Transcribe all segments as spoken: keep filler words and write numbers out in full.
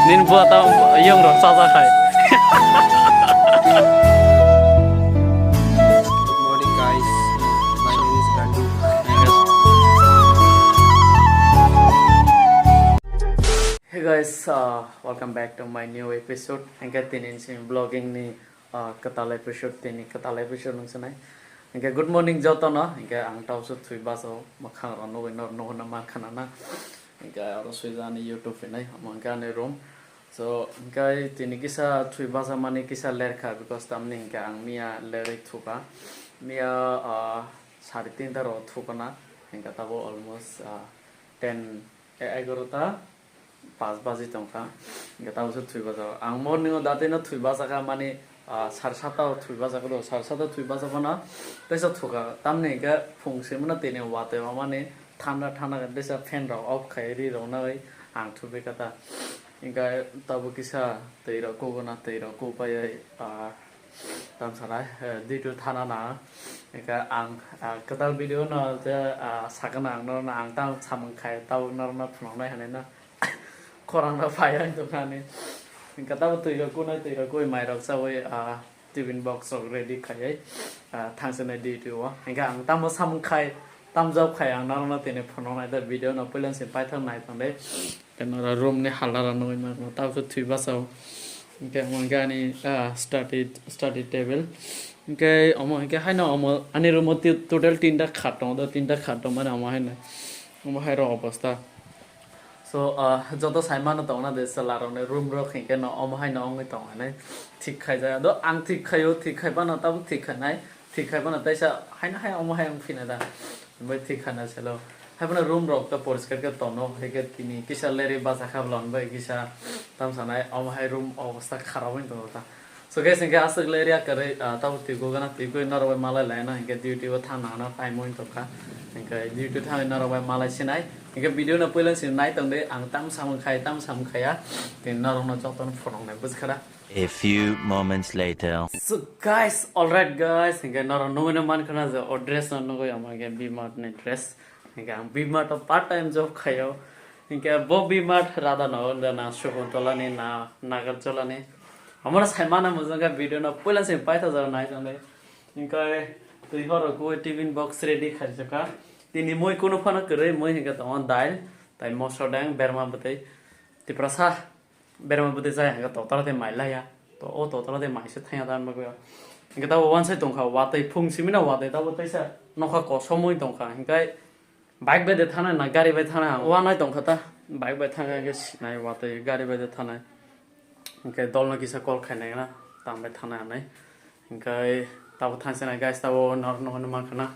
Nin buat tau yang rok saja khai. Good morning, guys. My name is Gandu. Hey guys, uh, welcome back to my new episode. Hingke tini sini vlogging ni, uh, kwtal episode, tini kwtal episode nung sanai. Hingke good morning joto no. Hingke ang tau su thui baso makhang ro nugui nor nuhuna ma khana na. Hingke aro sui jani YouTube hinai, omo hingke ani room. So, hingke tini kisa thui basa mani kisa ler kha, because tamni hingke ang miya lerui thuka. Miya, ah, sari tinta ro thuka na, hingke tabo almost, ah, ten, e-, egarota pas baji tongkha. Hingke tabo se thui basa. Ang morning o date no thui basa kha mani, ah, sar sata o thui basa kha do, sar sata thui basa kha na, teisa thuka. Tamni hingke phung simano tini watwi mamani thanda thanda khe teisa fan rok off khai ri rok nai ang thupi kha ta. Hingke tabo kisa twi rok kuguna twi rok kupai, ah, tam sanai, eh, dui tu thana na. Hingke ang, ah, kwtal video no je, ah, sakana ang norno ang tang samung khai tabuk norno phunuknai hinui no. Khorang no phai ang tongkha ni. Hingke tabo twi rok kunai twi rok kui mai rok chaui, ah, tiffin box rok ready khaiwi, ah, thangsinai duty o. Hingke ang tamo samung khai, tamjok khai ang norokno tini phunuknai da video no puila se paithak nai tongdi. Tei norok room ni hala rok nugui mano, tamo se thwi basa o. Hingke omo hingke ani, ah, study, study table. Hingke omo hingke haino omo ani room o ti-, total tinta khat tongo, do tinta khat tongmani omo haino. Omo hai rok obostha. So, ah, joto sai mano tongna de chwla rok ni room rok hingke no omo hai no wngwi tong hinui thik khaijak. Do ang thik khaio, thik khai phano tabuk thik khanai, thik khai phano teisa haino hai omo hai wng phina da. Bai thik khana selo. Hai phano room rok to poriskar khe tono, hai khe tini kisa leri basa kha bwla bai kisa tam sanai omo hai room obostha kharap wng tongo ta. So guys, hingke aswk le area kwrwi, ah, tabuk twi gugana twi gwi norok bai malai laina, hingke duty o thangna hwnna time wng tongkha. Hingke duty thangwi norok bai malai sinai. Hingke video no puila sini nai tongdi, ang tam samung khai, tam samung khaiya. Tini norokno jotono phunuknai bwskha da. A few moments later. So guys, alright guys, hingke norok nugui no mankha na je o dress no nugui, omo hingke B-Mart ni dress. Hingke ang B-Mart o part time job khaio. Hingke bo B-Mart rada no wngda na Shakuntala ni na Nagarjula ni. Amora sai mana mujungkha video no puila se paitha jora nai tongdi. Hingke twi horo ku tiffin box ready khaijaka. Tini mui kunu phano kwrwi, mui hingke tongo dal, tai mosor deng, berma bwtwi, Tiprasa. Berma bwtwi jaya hingke totala de mai laya. To o totala de mai se thangya dan bagwi. Hingke tabo wansai tongkha, watwi phung simina watwi tabo teisa nokha kosom wng tongkha. Hingke bike bai de thanai na gari bai thanai ang wanai tongkha ta. Bike bai thangkha hingke sinai watwi gari bai de thanai. Hingke dolno kisa call khainai na tam bai thanai hinui. Hingke tabo thangsinai guys tabo norokno hwnwi mankha na.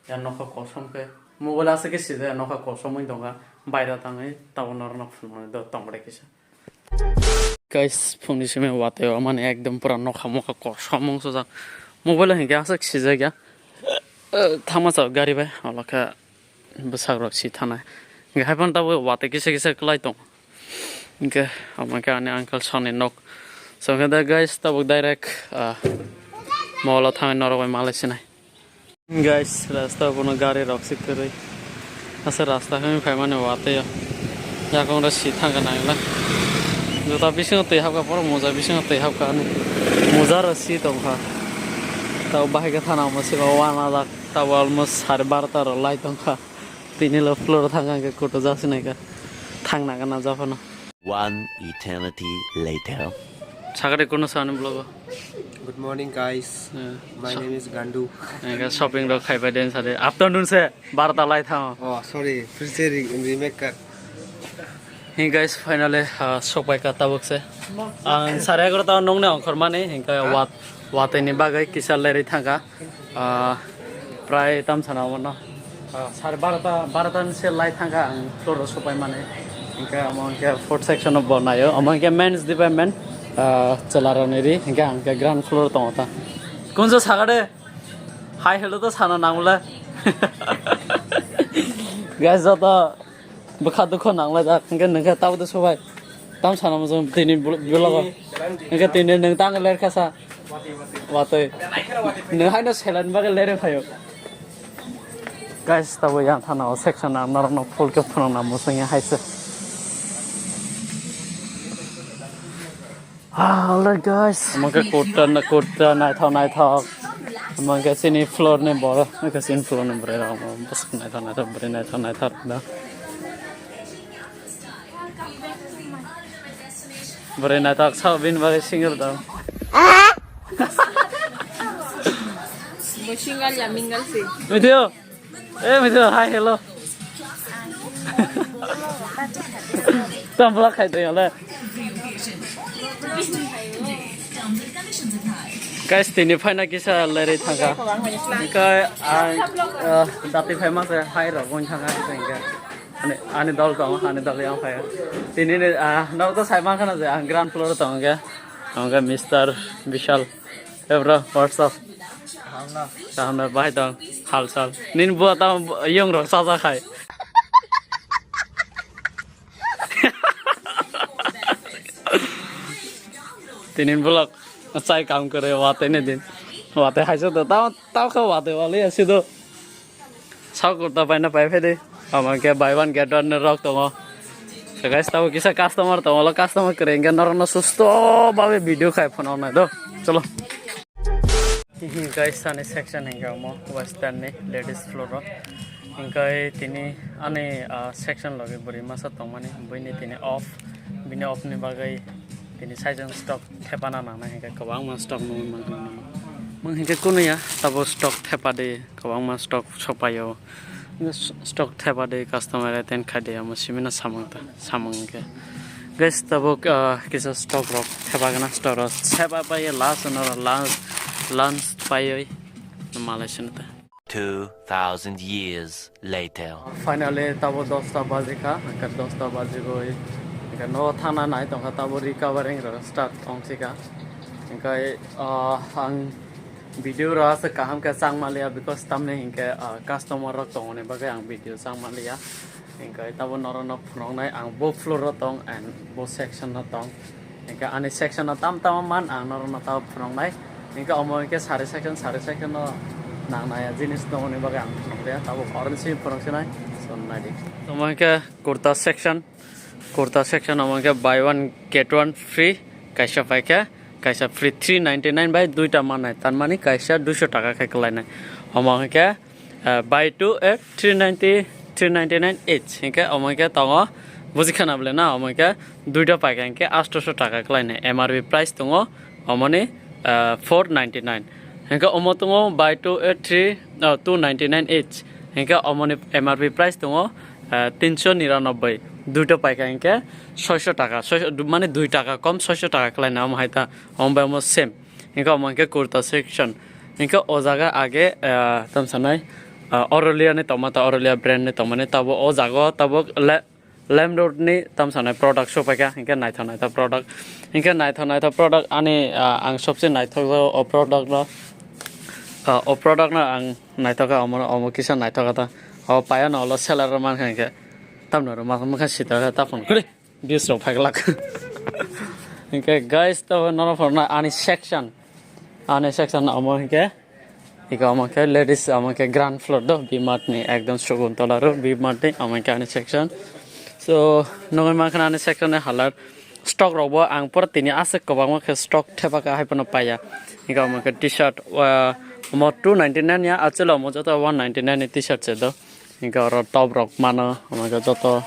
Ya nokha kosom khe mobile aswk khe sijaya nokha kosom wng tongkha. Baira tangwi tabo norokno phunuknai do tongrai kisa. Guys, phungni simi watwi o mani ekdom pura nokha mokha kosom wngsajak. Mobile hinkhe aswk sijakya. Eh, thangma chao gari bai, ola khe bwsarok si thanai. Hinkhe haiphano tabuk watwi kisa kisa kwlai tong. Hinkhe omo khe ani uncle soni nok. So hinkhe da guys, tabuk direct, ah, mall o thangwi norok bai malai sinai. Guys, rasta bono gari rok se kwrwi. Asa rasta hwnwi phaimani watwi o. Yakung rok si thangkha nangla. Juta bisingo twi hapkha, poro moja bisingo twi hapkha ani. Moja rok si tongkha. Tabo bahai khe thana omo se wana jak. Tabo almost sare barota rok lai tongkha. Tini lo floor thangkha hwnkhe kutu jak sinai kha. Thang nangkha na japhano. One eternity later. Sakari kono sani vlog o. Good morning, guys. Eh, My so- name is Gandu. Enka shopping rok khai pai den sade. Afternoon se barota lai thango. Oh, sorry. फिर से रि-, remake कर. Hi guys, finally, ah, sok pai ka tabuk se. Ang sare egarota nong ne ongkhor mani, hinka wat, watwi ni bagwi kisa lerwi thangka. Ah, prai tam sana omo no. Ah, sare barota, barota ni se lai thangkha ang floor o sopai mani. Hinkhe omo hinkhe fourth section o bo naio. Omo hinkhe men's department, ah, chwla rok ni ri. Hinkhe ang khe ground floor o tongo ta. Kunjo saka de? Hai hello to sana nangula. Guys, joto bwkha dukho nanglai jak. Hinkhe nungkhe tabo de sobai. Tam sana mo jong tini vlog o. Hinkhe tini nung tang ler kha sa. Watwi. Nwng haino selani bagwi lereng phaio. Guys, tabo yang thana o section ang norokno full khe phunukna muchungya hai se. Hello guys, mangke kurta na kurta naithok naithok. Mangke sini floor ni bor, mangke sini floor ni bwrwi rok bwswk naithok naithok bwrwi naithok naithok na. Bwrwi naithok sa bini bagwi single dong. Bo single ya mingle si. Video. Eh, video, hi, hello. Tam vlog khai tong le. Guys, tini phaina kisa lerwi thangkha. Hingke ang, ah, dati phaima se hai rok wng thangkha hingke. Ani, ani dol tong, ani dol yang phai. Tini ni, ah, nok to sai mankha na je ang ground floor tong hingke. Hingke Mister Bishal. Hey bro, what's up? Kaham na? Kaham na, bahai tong, hal chal. Nini bua tamo yung rok chacha khai. Tini vlog chai kam kore, wate ne din. Wate hai sa to, tamo, tamo kha wate wale ya sido. Sak kurta paina pai phai de. Omo khe buy one get one rok tongo. So guys, tabo kisa customer tongo, lo customer kwrwi hwnkhe norokno susto babe video khai phano nai do. Cholo. Guys, ani section hwnkhe omo western ni ladies floor o. Hwnkhe tini ani, ah, section logi bwrwi masa tongmani, buini tini off, bini off ni bagwi tini saichung stock thepana nangnai hwnkhe kwbangma stock nugwi mankha. Mung hwnkhe kunu ya, tabo stock thepa de. Kwbangma stock sopaio. Stock thepa de customer attend khai de, omo simino samung ta, samung hwnkhe. Guys, tabuk, ah, kisa stock rok thepa gana store o. Thepa pai last no last lunch paioi malai sino ta. Two thousand years later. Finally, tabo dosta baji kha, hwnkhe dosta baji goi. Hwnkhe no thana nai tongkha, tabo recovering rok start tong sika. Hwnkhe, ah, ang video rok aswk kaham khe chang manliya, because tamni hinkhe, ah, customer rok tongoni bagwi ang video chang manliya. Hinkhe tabo norokno phunuknai ang bo floor o tong and bo section o tong. Hinkhe ani section o tam tamo man ang norokno tabo phunuknai. Hinkhe omo hinkhe sari section, sari section o nangnai jinis tongoni bagwi ang phunukliya. Tabo oroni simi phunuksinai. So naidi. Omo hinkhe kurta section. Kurta section omo hinkhe buy one get one free kaisa paikha, kaisa free three ninety nine bai duita mannai, tar mani kaisa duiso taka khe kwlainai. Omo hinkhe, ah, buy two at three ninety, three ninety nine each. Hinkhe omo hinkhe tongo, buji khana bole na, omo hinkhe duita paikha hinkhe astoso taka kwlainai. M R P price tongo omoni, ah, four ninety nine. Hinkhe omo tongo buy two at three, ah, two ninety nine each. Hinkhe omoni M R P price tongo, ah, tinso niranoboi. Duita paikha hinkhe soiso taka, soiso, mane dui taka kom soiso taka kwlainai omo hai ta, omo bai omo same. Hinkhe omo hinkhe kurta section. Hinkhe o jaga age, ah, tamo sanai, ah, Aurelia ni tongma ta, Aurelia brand ni tongmani tabo o jaga o tabo le-, Lamroad ni tamo sanai product sopaikha, hinkhe naithok naithok product. Hinkhe naithok naithok product ani, ah, ang sobse naithok o product no, ah, o product no ang naithok kha, omo, omo kisa naithok kha ta. O paya no ulo seller rok mankha hinkhe. Tamno rw ma-, mwkha sitra kha ta phone kwrwi. Views rok phaiglak. Hinkhe guys, to nono phone ani section. Ani section omo hinkhe. Iko omo khe ladies, omo khe ground floor do, B-Mart ni ekdom sugun tola ro, B-Mart ni omo khe ani section. So, nugwi mankha ani section ni halat stock rok bo ang pura tini aswk kwbangma khe stock thepa kha hai phano paiya. Iko omo khe t-shirt, ah, omo two ninety nine ya, actually omo joto one ninety nine ni t-shirt se do. Hinkhe oro top rok mano, omo khe joto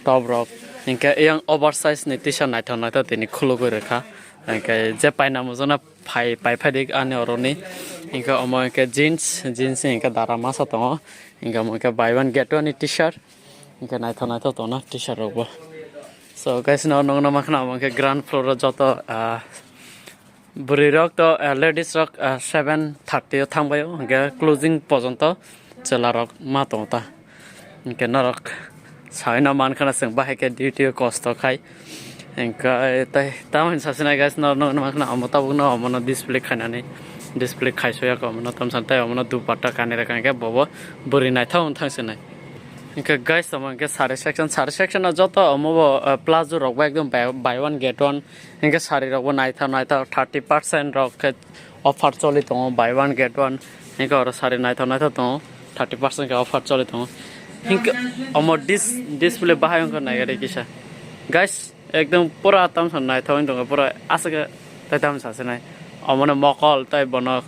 top rok. Hinkhe eyang oversize ni t-shirt naithok naithok tini khulugwi rwkha. Hinkhe je paina muchungno phai, pai phai di ani oroni. Hinkhe omo hinkhe jeans, jeans ni hinkhe dara masa tongo. Hinkhe omo hinkhe buy one get one ni t-shirt. Hinkhe naithok naithok tongna t-shirt rokbo. So guys, no, nokno mankha omo hinkhe ground floor o joto, ah, Bwrwi rok to, eh, ladies rok, eh, seven thirty o thang bai o, hingke closing pojonto chwla rok ma tongo ta. Hingke norok saui no mankha na chwng bahai khe duty o kosto khai. Hingke tei tamoni sasinai guys, norok nugwi mankha na omo tabuk no omo no display khainani, display khai soya khe omo no tamsa tei omo no dupatta kanwi rwkha hingke bobo bwrwi naithok wng thang sinai. Hingke guys, omo hingke sari section, sari section o joto omo bo, eh, plazo rok bo ekdom buy, buy one get one. Hinkhe sari rok bo naithok naithok thirty percent rok khe offer choli tongo, buy one get one. Hinkhe oro sari naithok naithok tongo, thirty percent khe offer choli tongo. Hinkhe omo dis-, display bahai wngkha naigari kisa. Guys, ekdom pura tamsa naithok wng tongo, pura aswk khe Tai tamo sasinai. Omono mokol tai bono,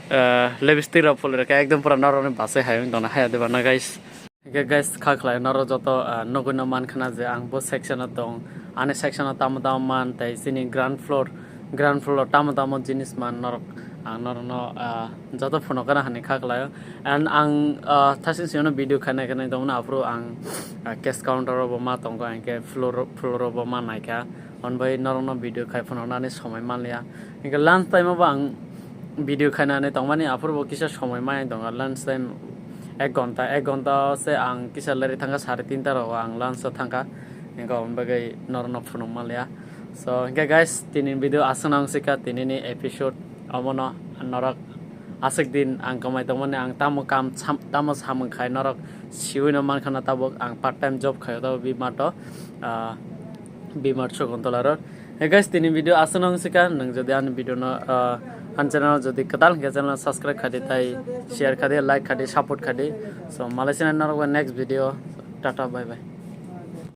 eh, lipstick rok phulwi rwkha, ekdom pura norokni bachai hai wng tongna haya de bana, guys. Hingke guys, kha khlai norok joto, ah, nugwino mankhana je ang bo section o tong, ani section o tamo tamo man, tai chini ground floor, ground floor o tamo tamo jinis man norok, ang norokno, ah, joto phunukgana hinwi kha khlaio. And ang, ah, thasing siyano video khainai khainai tongmani aphuru ang, ah, cash counter o bo ma tongo, hingke floor, floor o bo ma naikha. Hwnbai norokno video khai phunuknani somoi manliya. Hingke lunch time o bo ang video khainani tongmani, aphuru bo kisa somoi maya tongo. Lunch time ek ghonta, ek ghonta se ang kisa leri thangkha, sare tinta rogo ang lunch o thangkha. Hingke aboni bagwi norokno phunuk manliya. So hingke guys, tini video aswkno wngsikha, tinini episode omono norok aswk din ang kamai tongmani, ang tamo kam sam-, tamo samung khai norok siwino mankhana tabuk, ang part time job khaio tabuk Bimart o, ah, Bimart Sakuntala road. Hey guys, tini video aswkno wngsikha, nwng jodi ani video no, ah, ani channel o jodi kwtal hwnkhe channel subscribe khadi tai share khadi, like khadi, support khadi. So malai sinai norok bai next video, tata bye bye.